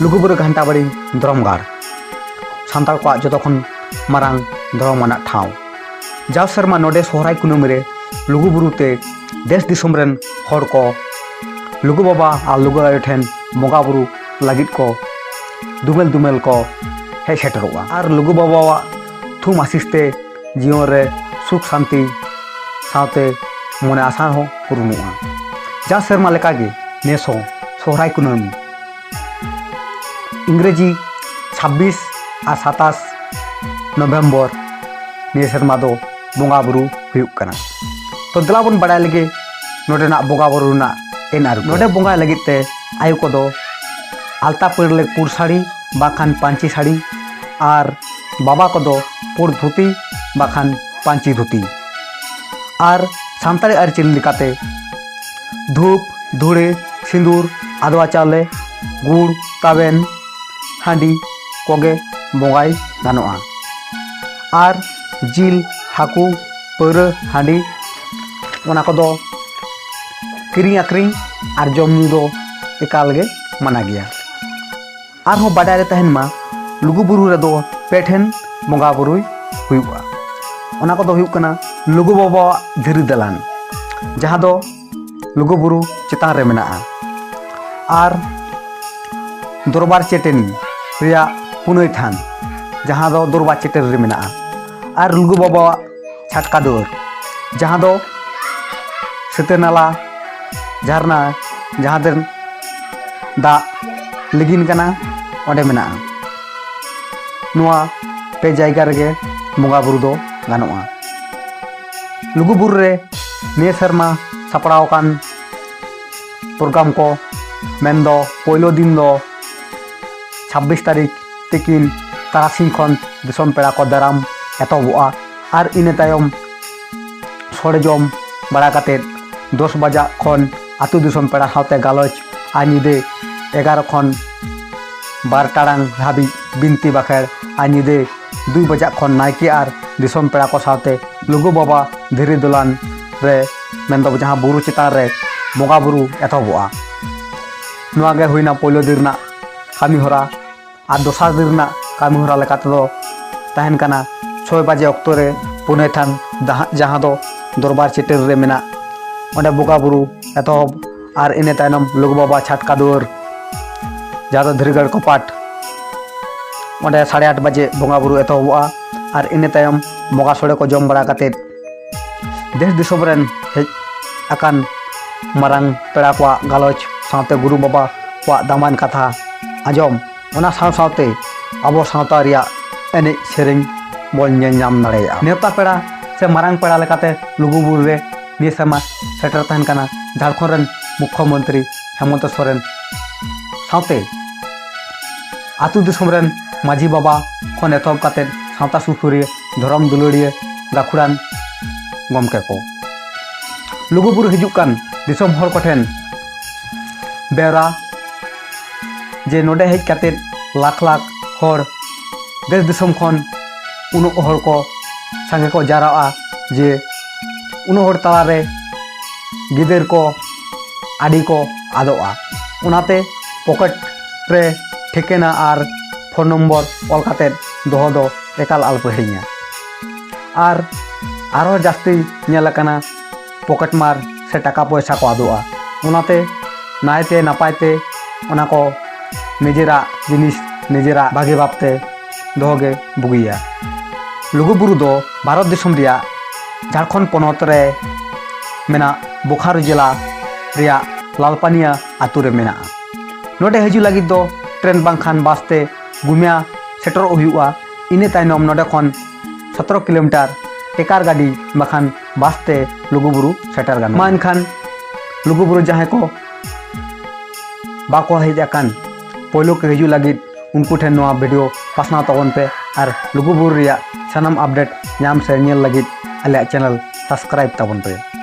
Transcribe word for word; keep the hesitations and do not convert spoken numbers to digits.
ᱞᱩᱜᱩᱵᱩᱨᱩ ᱜᱷᱟᱱᱴᱟᱵᱟᱲᱤ ᱫᱷᱚᱨᱚᱢ ᱜᱟᱲ, ᱥᱟᱱᱛᱟᱲ ᱠᱚᱣᱟᱜ ᱡᱚᱛᱚ ᱠᱷᱚᱱ ᱢᱟᱨᱟᱝ ᱫᱷᱚᱨᱚᱢ ᱟᱱᱟᱜ ᱴᱷᱟᱶ᱾ ᱡᱟᱣ ᱥᱮᱨᱢᱟ ᱱᱚᱰᱮ ᱥᱚᱦᱨᱟᱭ ᱠᱩᱱᱟᱹᱢᱤ ᱨᱮ ᱞᱩᱜᱩᱵᱩᱨᱩ ᱛᱮ ᱫᱮᱥ ᱫᱤᱥᱚᱢ ᱨᱮᱱ ᱦᱚᱲ ᱠᱚ ᱞᱩᱜᱩ ᱵᱟᱵᱟ ᱟᱨ ᱞᱩᱜᱩ ᱟᱭᱳ ᱴᱷᱮᱱ ᱵᱚᱸᱜᱟ ᱵᱩᱨᱩ ᱞᱟᱹᱜᱤᱫ ᱠᱚ ᱫᱩᱢᱮᱞ ᱫᱩᱢᱮᱞ ᱠᱚ ᱦᱮᱡ ᱥᱮᱴᱮᱨᱚᱜᱼᱟ᱾ ᱟᱨ ᱞᱩᱜᱩ ᱵᱟᱵᱟᱣᱟᱜ ᱛᱷᱩᱢ ᱟᱥᱤᱥ ᱛᱮ ᱡᱤᱭᱚᱱ ᱨᱮ ᱥᱩᱠ ᱥᱟᱱᱛᱤ ᱥᱟᱶᱛᱮ ᱢᱚᱱᱮ ᱟᱥᱟ ᱦᱚᱸ ᱯᱩᱨᱩᱱᱚᱜᱼᱟ᱾ ᱡᱟᱣ ᱥᱮᱨᱢᱟ ᱞᱮᱠᱟᱜᱮ ᱱᱮᱥ ᱦᱚᱸ ᱥᱚᱦᱨᱟᱭ ᱠᱩᱱᱟᱹᱢᱤ ᱤᱝᱨᱮᱡᱤ ᱪᱷᱟᱵᱵᱤᱥ ᱟᱨ ᱥᱟᱛᱟᱥ ᱱᱚᱵᱷᱮᱢᱵᱚᱨ ᱱᱤᱭᱟᱹ ᱥᱮᱨᱢᱟ ᱫᱚ ᱵᱚᱸᱜᱟ ᱵᱩᱨᱩ ᱦᱩᱭᱩᱜ ᱠᱟᱱᱟ᱾ ᱛᱚ ᱫᱮᱞᱟ ᱵᱚᱱ ᱵᱟᱲᱟᱭ ᱞᱮᱜᱮ ᱱᱚᱰᱮᱱᱟᱜ ᱵᱚᱸᱜᱟ ᱵᱩᱨᱩ ᱨᱮᱱᱟᱜ ᱮᱱ ᱟᱹᱨᱩ᱾ ᱱᱚᱰᱮ ᱵᱚᱸᱜᱟᱭ ᱞᱟᱹᱜᱤᱫ ᱛᱮ ᱟᱭᱳ ᱠᱚᱫᱚ ᱟᱞᱛᱟ ᱯᱟᱹᱲ ᱞᱮ ᱯᱩᱲ ᱥᱟᱹᱲᱤ ᱵᱟᱝᱠᱷᱟᱱ ᱯᱟᱹᱧᱪᱤ ᱥᱟᱹᱲᱤ ᱟᱨ ᱵᱟᱵᱟ ᱠᱚᱫᱚ ᱯᱩᱲ ᱫᱷᱩᱛᱤ ᱵᱟᱝᱠᱷᱟᱱ ᱯᱟᱹᱧᱪᱤ ᱫᱷᱩᱛᱤ᱾ ᱟᱨ ᱥᱟᱱᱛᱟᱲᱤ ᱟᱹᱨᱤᱪᱟᱹᱞᱤ ᱞᱮᱠᱟᱛᱮ ᱫᱷᱩᱯ, ᱫᱷᱩᱲᱤ, ᱥᱤᱸᱫᱩᱨ, ᱟᱫᱽᱣᱟ ᱪᱟᱣᱞᱮ, ᱜᱩᱲ, ᱛᱟᱵᱮᱱ, ᱦᱟᱺᱰᱤ ᱠᱚᱜᱮ ᱵᱚᱸᱜᱟᱭ ᱜᱟᱱᱚᱜᱼᱟ᱾ ᱟᱨ ᱡᱤᱞ, ᱦᱟᱹᱠᱩ, ᱯᱟᱹᱣᱨᱟᱹ, ᱦᱟᱺᱰᱤ ᱚᱱᱟ ᱠᱚᱫᱚ ᱠᱤᱨᱤᱧ ᱟᱹᱠᱷᱨᱤᱧ ᱟᱨ ᱡᱚᱢ ᱧᱩ ᱫᱚ ᱮᱠᱟᱞ ᱜᱮ ᱢᱟᱱᱟ ᱜᱮᱭᱟ᱾ ᱟᱨᱦᱚᱸ ᱵᱟᱰᱟᱭ ᱨᱮ ᱛᱟᱦᱮᱱ ᱢᱟ, ᱞᱩᱜᱩᱵᱩᱨᱩ ᱨᱮᱫᱚ ᱯᱮ ᱴᱷᱮᱱ ᱵᱚᱸᱜᱟ ᱵᱩᱨᱩᱭ ᱦᱩᱭᱩᱜᱼᱟ᱾ ᱚᱱᱟ ᱠᱚᱫᱚ ᱦᱩᱭᱩᱜ ᱠᱟᱱᱟ ᱞᱩᱜᱩ ᱵᱟᱵᱟᱣᱟᱜ ᱫᱷᱤᱨᱤ ᱫᱟᱞᱟᱱ, ᱡᱟᱦᱟᱸ ᱫᱚ ᱞᱩᱜᱩᱵᱩᱨᱩ ᱪᱮᱛᱟᱱ ᱨᱮ ᱢᱮᱱᱟᱜᱼᱟ, ᱟᱨ ᱫᱚᱨᱵᱟᱨ ᱪᱟᱹᱴᱟᱹᱱᱤ ᱨᱮᱭᱟᱜ ᱯᱩᱱᱟᱹᱭ ᱛᱷᱟᱱ, ᱡᱟᱦᱟᱸ ᱫᱚ ᱫᱚᱨᱵᱟᱨ ᱪᱟᱹᱴᱟᱹᱱᱤ ᱨᱮ ᱢᱮᱱᱟᱜᱼᱟ, ᱟᱨ ᱞᱩᱜᱩ ᱵᱟᱵᱟᱣᱟᱜ ᱪᱷᱟᱴᱠᱟ ᱫᱩᱣᱟᱹᱨ, ᱡᱟᱦᱟᱸ ᱫᱚ ᱥᱤᱛᱟᱹ ᱱᱟᱞᱟ ᱡᱷᱟᱨᱱᱟ, ᱡᱟᱦᱟᱸ ᱫᱚ ᱫᱟᱜ ᱞᱤᱸᱜᱤᱱ ᱠᱟᱱᱟ, ᱚᱸᱰᱮ ᱢᱮᱱᱟᱜᱼᱟ᱾ ᱱᱚᱣᱟ ᱯᱮ ᱡᱟᱭᱜᱟ ᱨᱮᱜᱮ ᱵᱚᱸᱜᱟ ᱵᱩᱨᱩ ᱫᱚ ᱜᱟᱱᱚᱜᱼᱟ᱾ ᱞᱩᱜᱩᱵᱩᱨᱩ ᱨᱮ ᱱᱤᱭᱟᱹ ᱥᱮᱨᱢᱟ ᱥᱟᱯᱲᱟᱣ ᱟᱠᱟᱱ ᱯᱨᱳᱜᱨᱟᱢ ᱠᱚ ᱢᱮᱱᱫᱚ ᱯᱳᱭᱞᱳ ᱫᱤᱱ ᱫᱚ ᱪᱷᱟᱵᱵᱤᱥ ᱛᱟᱹᱨᱤᱠᱷ ᱛᱤᱠᱤᱱ ᱛᱟᱨᱟᱥᱤᱧ ᱠᱷᱚᱱ ᱫᱤᱥᱚᱢ ᱯᱮᱲᱟ ᱠᱚ ᱫᱟᱨᱟᱢ ᱮᱛᱚᱦᱚᱵᱚᱜᱼᱟ᱾ ᱟᱨ ᱤᱱᱟᱹ ᱛᱟᱭᱚᱢ ᱥᱚᱲᱮ ᱡᱚᱢ ᱵᱟᱲᱟ ᱠᱟᱛᱮᱫ ᱫᱚᱥ ᱵᱟᱡᱟᱜ ᱠᱷᱚᱱ ᱟᱹᱛᱩ ᱫᱤᱥᱚᱢ ᱯᱮᱲᱟ ᱥᱟᱶᱛᱮ ᱜᱟᱞᱚᱪ ᱟᱨ ᱧᱤᱫᱟᱹ ᱮᱜᱟᱨᱚ ᱠᱷᱚᱱ ᱵᱟᱨ ᱴᱟᱲᱟᱝ ᱫᱷᱟᱹᱵᱤᱡ ᱵᱤᱱᱛᱤ ᱵᱟᱠᱷᱮᱲ ᱟᱨ ᱧᱤᱫᱟᱹ ᱫᱩᱭ ᱵᱟᱡᱟᱜ ᱠᱷᱚᱱ ᱱᱟᱭᱠᱮ ᱟᱨ ᱫᱤᱥᱚᱢ ᱯᱮᱲᱟ ᱠᱚ ᱥᱟᱶᱛᱮ ᱞᱩᱜᱩ ᱵᱟᱵᱟ ᱫᱷᱤᱨᱤ ᱫᱚᱞᱟᱱ ᱨᱮ, ᱢᱮᱱᱫᱚ ᱡᱟᱦᱟᱸ ᱵᱩᱨᱩ ᱪᱮᱛᱟᱱ ᱨᱮ ᱵᱚᱸᱜᱟ ᱵᱩᱨᱩ ᱮᱛᱚᱦᱚᱵᱚᱜᱼᱟ᱾ ᱱᱚᱣᱟ ᱜᱮ ᱦᱩᱭᱱᱟ ᱯᱳᱭᱞᱳ ᱫᱤᱱ ᱨᱮᱱᱟᱜ ᱠᱟᱹᱢᱤ ᱦᱚᱨᱟ ᱟᱨ ᱫᱚᱥᱟᱨ ᱫᱤᱱ ᱨᱮᱱᱟᱜ ᱠᱟᱹᱢᱤ ᱦᱚᱨᱟ ᱞᱮᱠᱟ ᱛᱮᱫᱚ ᱛᱟᱦᱮᱱ ᱠᱟᱱᱟ ᱪᱷᱚᱭ ᱵᱟᱡᱮ ᱚᱠᱛᱚ ᱨᱮ ᱯᱩᱱᱮ ᱛᱷᱟᱱ ᱫᱟᱦᱟᱜ, ᱡᱟᱦᱟᱸ ᱫᱚ ᱫᱚᱨᱵᱟᱨ ᱪᱟᱹᱴᱟᱹᱱᱤ ᱨᱮ ᱢᱮᱱᱟᱜ, ᱚᱸᱰᱮ ᱵᱚᱸᱜᱟ ᱵᱩᱨᱩ ᱮᱛᱚᱦᱚᱵ ᱟᱨ ᱤᱱᱟᱹ ᱛᱟᱭᱱᱚᱢ ᱞᱩᱜᱩ ᱵᱟᱵᱟ ᱪᱷᱟᱴᱠᱟ ᱫᱩᱣᱟᱹᱨ, ᱡᱟᱦᱟᱸ ᱫᱚ ᱫᱷᱤᱨᱤᱜᱟᱲ ᱠᱚᱯᱟᱴ, ᱚᱸᱰᱮ ᱥᱟᱲᱮ ᱟᱴ ᱵᱟᱡᱮ ᱵᱚᱸᱜᱟ ᱵᱩᱨᱩ ᱮᱛᱚᱦᱚᱵᱚᱜᱼᱟ ᱟᱨ ᱤᱱᱟᱹ ᱛᱟᱭᱚᱢ ᱵᱚᱸᱜᱟ ᱥᱚᱲᱮ ᱠᱚ ᱡᱚᱢ ᱵᱟᱲᱟ ᱠᱟᱛᱮᱫ ᱫᱮᱥ ᱫᱤᱥᱚᱢ ᱨᱮᱱ ᱦᱮᱡ ᱟᱠᱟᱱ ᱢᱟᱨᱟᱝ ᱯᱮᱲᱟ ᱠᱚᱣᱟᱜ ᱜᱟᱞᱚᱪ ᱥᱟᱶᱛᱮ ᱜᱩᱨᱩ ᱵᱟᱵᱟ ᱠᱚᱣᱟᱜ ᱫᱟᱢᱟᱱ ᱠᱟᱛᱷᱟ ᱟᱸᱡᱚᱢ, ᱚᱱᱟ ᱥᱟᱶ ᱥᱟᱶᱛᱮ ᱟᱵᱚ ᱥᱟᱶᱛᱟ ᱨᱮᱭᱟᱜ ᱮᱱᱮᱡ ᱥᱮᱨᱮᱧ ᱵᱚᱱ ᱧᱮᱞ ᱧᱟᱢ ᱫᱟᱲᱮᱭᱟᱜᱼᱟ᱾ ᱱᱮᱣᱛᱟ ᱯᱮᱲᱟ ᱥᱮ ᱢᱟᱨᱟᱝ ᱯᱮᱲᱟ ᱞᱮᱠᱟᱛᱮ ᱞᱩᱜᱩᱵᱩᱨᱩ ᱨᱮ ᱱᱤᱭᱟᱹ ᱥᱮᱨᱢᱟ ᱥᱮᱴᱮᱨ ᱛᱟᱦᱮᱱ ᱠᱟᱱᱟ ᱡᱷᱟᱲᱠᱷᱚᱸᱰ ᱨᱮᱱ ᱢᱩᱠᱠᱷᱚ ᱢᱚᱱᱛᱨᱤ ᱦᱮᱢᱚᱱᱛᱚ ᱥᱚᱨᱮᱱ ᱥᱟᱶᱛᱮ ᱟᱹᱛᱩ ᱫᱤᱥᱚᱢ ᱨᱮᱱ ᱢᱟᱹᱡᱷᱤ ᱵᱟᱵᱟ ᱠᱷᱚᱱ ᱮᱛᱚᱦᱚᱵ ᱠᱟᱛᱮ ᱥᱟᱶᱛᱟ ᱥᱩᱥᱟᱹᱨᱤᱭᱟᱹ, ᱫᱷᱚᱨᱚᱢ ᱫᱩᱞᱟᱹᱲᱤᱭᱟᱹ, ᱜᱟᱹᱠᱷᱩᱲᱟᱱ ᱜᱚᱢᱠᱮ ᱠᱚ᱾ ᱞᱩᱜᱩᱵᱩᱨᱩ ᱦᱤᱡᱩᱜ ᱠᱟᱱ ᱫᱤᱥᱚᱢ ᱦᱚᱲ ᱠᱚᱴᱷᱮᱱ ᱵᱮᱣᱨᱟ ᱡᱮ ᱱᱚᱰᱮ ᱦᱮᱡ ᱠᱟᱛᱮ ᱞᱟᱠᱷ ᱞᱟᱠᱷ ᱦᱚᱲ ᱫᱮᱥ ᱫᱤᱥᱚᱢ ᱠᱷᱚᱱ ᱩᱱᱟᱹᱜ ᱦᱚᱲ ᱠᱚ ᱥᱟᱸᱜᱮ ᱠᱚ ᱡᱟᱣᱨᱟᱜᱼᱟ ᱡᱮ ᱩᱱᱟᱹᱜ ᱦᱚᱲ ᱛᱟᱞᱟᱨᱮ ᱜᱤᱫᱟᱹᱨ ᱠᱚ ᱟᱹᱰᱤ ᱠᱚ ᱟᱫᱚᱜᱼᱟ᱾ ᱚᱱᱟᱛᱮ ᱯᱚᱠᱮᱴ ᱨᱮ ᱴᱷᱤᱠᱟᱹᱱᱟ ᱟᱨ ᱯᱷᱳᱱ ᱱᱚᱢᱵᱚᱨ ᱚᱞ ᱠᱟᱛᱮ ᱫᱚᱦᱚ ᱫᱚ ᱮᱠᱟᱞ ᱟᱞᱚᱯᱮ ᱦᱤᱲᱤᱧᱟ᱾ ᱟᱨ ᱟᱨᱦᱚᱸ ᱡᱟᱹᱥᱛᱤ ᱧᱮᱞ ᱟᱠᱟᱱᱟ ᱯᱚᱠᱮᱴ ᱢᱟᱨ ᱥᱮ ᱴᱟᱠᱟ ᱯᱚᱭᱥᱟ ᱠᱚ ᱟᱫᱚᱜᱼᱟ᱾ ᱚᱱᱟᱛᱮ ᱱᱟᱭᱛᱮ ᱱᱟᱯᱟᱭ ᱛᱮ ᱚᱱᱟ ᱠᱚ ᱱᱤᱡᱮᱨᱟᱜ ᱡᱤᱱᱤᱥ ᱱᱤᱡᱮᱨᱟᱜ ᱵᱷᱟᱜᱮ ᱵᱷᱟᱵᱽᱛᱮ ᱫᱚᱦᱚ ᱜᱮ ᱵᱩᱜᱤᱭᱟ᱾ ᱞᱩᱜᱩᱵᱩᱨᱩ ᱫᱚ ᱵᱷᱟᱨᱚᱛ ᱫᱤᱥᱚᱢ ᱨᱮᱭᱟᱜ ᱡᱷᱟᱲᱠᱷᱚᱸᱰ ᱯᱚᱱᱚᱛ ᱨᱮ ᱢᱮᱱᱟᱜ ᱵᱳᱠᱟᱨᱳ ᱡᱮᱞᱟ ᱨᱮᱭᱟᱜ ᱞᱟᱞᱯᱟᱱᱤᱭᱟ ᱟᱛᱳ ᱨᱮ ᱢᱮᱱᱟᱜᱼᱟ᱾ ᱱᱚᱰᱮ ᱦᱤᱡᱩᱜ ᱞᱟᱹᱜᱤᱫ ᱫᱚ ᱴᱨᱮᱱ ᱵᱟᱝᱠᱷᱟᱱ ᱵᱟᱥ ᱛᱮ ᱜᱩᱢᱤᱭᱟ ᱥᱮᱴᱮᱨᱚᱜ ᱦᱩᱭᱩᱜᱼᱟ᱾ ᱤᱱᱟᱹ ᱛᱟᱭᱱᱚᱢ ᱱᱚᱰᱮ ᱠᱷᱚᱱ ᱥᱚᱛᱨᱚ ᱠᱤᱞᱳᱢᱤᱴᱟᱨ ᱴᱮᱠᱟᱨ ᱜᱟᱹᱰᱤ ᱵᱟᱠᱷᱟᱱ ᱵᱟᱥ ᱛᱮ ᱞᱩᱜᱩᱵᱩᱨᱩ ᱥᱮᱴᱮᱨ ᱜᱟᱱᱚᱜᱼᱟ᱾ ᱢᱟ ᱮᱱᱠᱷᱟᱱ ᱞᱩᱜᱩᱵᱩᱨᱩ ᱡᱟᱦᱟᱸᱭ ᱠᱚ ᱵᱟᱠᱚ ᱦᱮᱡ ᱟᱠᱟᱱ, ᱯᱳᱭᱞᱳ ᱠᱚ ᱦᱤᱡᱩᱜ ᱞᱟᱹᱜᱤᱫ ᱩᱱᱠᱩ ᱴᱷᱮᱱ ᱱᱚᱣᱟ ᱵᱷᱤᱰᱤᱭᱳ ᱯᱟᱥᱱᱟᱣ ᱛᱟᱵᱚᱱ ᱯᱮ ᱟᱨ ᱞᱩᱜᱩᱵᱩᱨᱩ ᱨᱮᱭᱟᱜ ᱥᱟᱱᱟᱢ ᱟᱯᱰᱮᱴ ᱧᱟᱢ ᱥᱮ ᱧᱮᱞ ᱞᱟᱹᱜᱤᱫ ᱟᱞᱮᱭᱟᱜ ᱪᱮᱱᱮᱞ ᱥᱟᱵᱥᱠᱨᱟᱭᱤᱵ ᱛᱟᱵᱚᱱ ᱯᱮ᱾